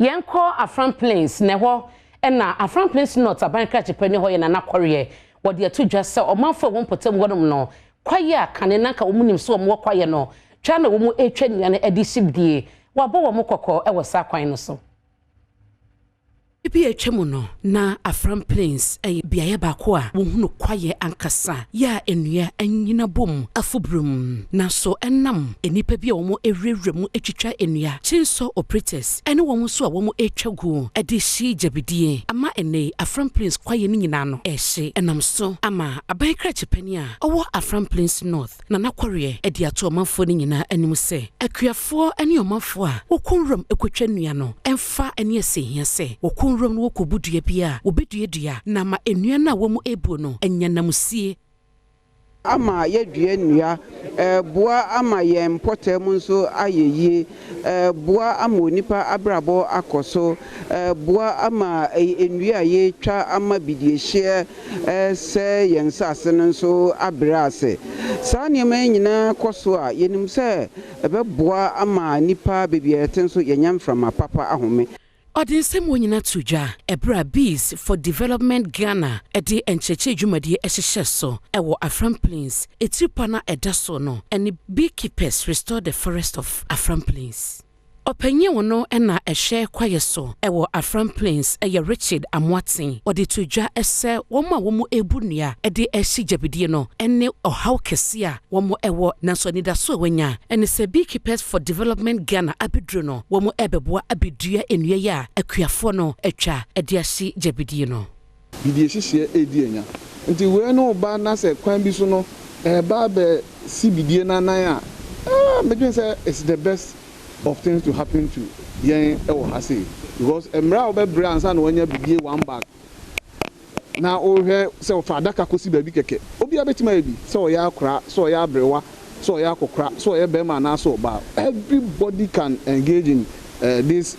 Yɛnkɔ Afram Plains, na ɛhɔ ɛna Afram Plains North aban krakye panyin hɔ yɛ Nana Kɔreɛ. Wɔde ato dwa sɛ ɔmanfo a wɔn mpɔtam hɔnom no, kwaeɛ a kane nanka wɔn nim so wɔn wɔ kwaeɛ no twa na wɔn retwa nnua no de si bie. Wɔabɔ wɔn kɔkɔ wɔ saa kwan no so. Bi a atwa mu no, na Afram Plains yɛ beaeɛ baako a wɔhunu kwaeɛ ankasa yɛ a nnua anyina bom afoburum. Nanso ɛnam nnipa bi a wɔn awurawura mu atwitwa nnua, chainsaw operators, ne wɔn nso a wɔn retwa gu de hye gyabidie ama ɛnnɛ yi Afram Plains kwaeɛ no nyinaa no ɛrehye. Ɛnam so ama aban krakye panin a ɔwɔ Afram Plains North, Nana Kɔreɛ, de ato ɔmanfoɔ no nyinaa anim sɛ akuafoɔ ne ɔmanfoɔ a wɔkɔ nwuram kɔtwa nnua no mfa ne ɛsɛ hia sɛ wɔkɔ nwuram no wɔkɔbu dua bi a wɔbɛduadua na ama nnua no a wɔn ebuo no anya namusie. Ama yɛdua nnua, ɛboa ama yɛn mpɔtam nso ayɛ yie, ɛboa ama onipa abrabɔ akɔ so, ɛboa ama nnua a yɛtwa ama bidiehyeɛ sɛ yɛn nsase no nso abrɛ ase. Saa nneɛma yi nyinaa kɔ so a, yɛnim sɛ ɛbɛboa ama nipa baabi a yɛte nso yɛnya mframa papa ahome. Ɔde nsɛm wɔ nyinaa to dwa ɛberɛ a Bees for Development Ghana ɛde nkyerɛkyerɛ dwumadie ɛhyehyɛ so ɛwɔ Afram Plains. Etiripa no ɛda so no ɛne "Beekeepers Restore the Forest of Afram Plains". Ɔpanyin wɔ no ɛna ɛhwɛ kwaeɛ so ɛwɔ Afram Plains ɛyɛ Richard Amoaten. Ɔde to dwa ɛsɛ wɔn a wɔn ebu nnua ɛde ɛhye gyabidie no ɛne ɔhaw kɛse a wɔn ɛwɔ, nanso anidaso a wɔanya ɛne sɛ Beekeepers for Development Ghana abɛduro no, wɔn ɛbɛboa abɛdua nnua yi a akuafoɔ no atwa ɛde ahye gyabidie no. Bidie hyehyeɛ edi anya nti wei no ba na sɛ kwan bi so no ɛba abɛ si bidie n'anan a, medwene sɛ it's the best of things to happen to yɛn ɛwɔ ha sei, because mmerɛ a wɔbɛbrɛ ansa na wɔanya bidie one bag na wɔhwɛ sɛ ɔfa adaka kɔsi baabi kɛkɛ, obiara bɛtumi ayɛ bi, sɛ ɔyɛ akora, sɛ ɔyɛ aberewa, sɛ ɔyɛ akɔkora, sɛ ɔyɛ bɛrima anaasɛ ɔbaa, everybody can engage in this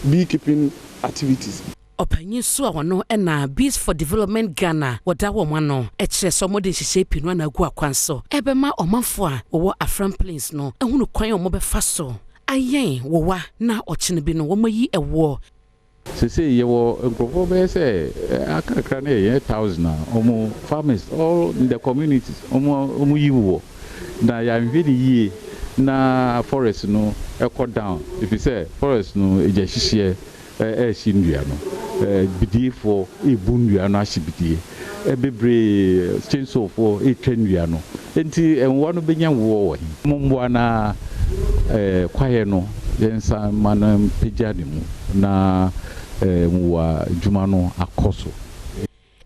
beekeeping activities. Ɔpanyin so a wɔno ɛna Bees for Development Ghana wɔda wɔn ano ɛkyerɛ sɛ wɔde nhyehyɛ pii no ana agu akwan so ɛbɛma ɔmanfo a wɔwɔ Afram Plains no ehunu kwan a wɔbɛfa so ayɛn wɔwa na ɔkyene bi no wɔn ayi ɛwoɔ. Sese yɛwɔ nkurɔfoɔ bɛyɛ sɛ akrakra no yɛ 1,000 a ɔmo farmers all in the communities, ɔmo yi wɔ na yɛanhwɛ ne yie na forest no ɛkɔ down, ɛfiri sɛ forest no egya hyehyeɛ ɛɛhye nnua no, bidiefoɔ ebu nnua no ahye bidie bebree, chainsawfoɔ etwa nnua no, nti nwoa no bɛnya woɔ wɔ he? Mo mmoa na kwaeɛ no yɛnsa ma no mpagya ne mu na nwoa adwuma no akɔ so.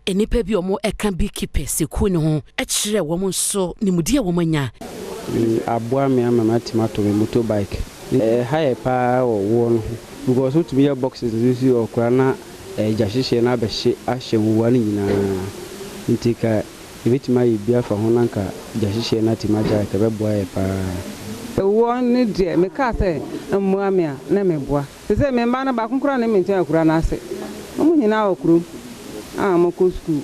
Nnipa bi a wɔn ɛka beekeepers ekuo ne ho ɛkyerɛ wɔn nso nimdeɛ a wɔn anya. Aboa me ama matumi atɔ me motorbike. Ɛha yɛ paa wɔ woɔ no ho, because wotumi yɛ boxes nso si hɔ koraa na gya hyehyeɛ no abɛhye ahyɛ nwuwa no nyinaa, nti ka ebɛtumi ayɛ bi afa ho na nka gya hyehyeɛ no atumi agyae ka ɛbɛboa yɛ paa. Ɛwoɔ ne deɛ mekaa sɛ mmoa me a na meboa te sɛ me mma no baako koraa ne me nkyɛn akura no ase. Ɔmo nyinaa wɔ kurom a mokɔ sukuu.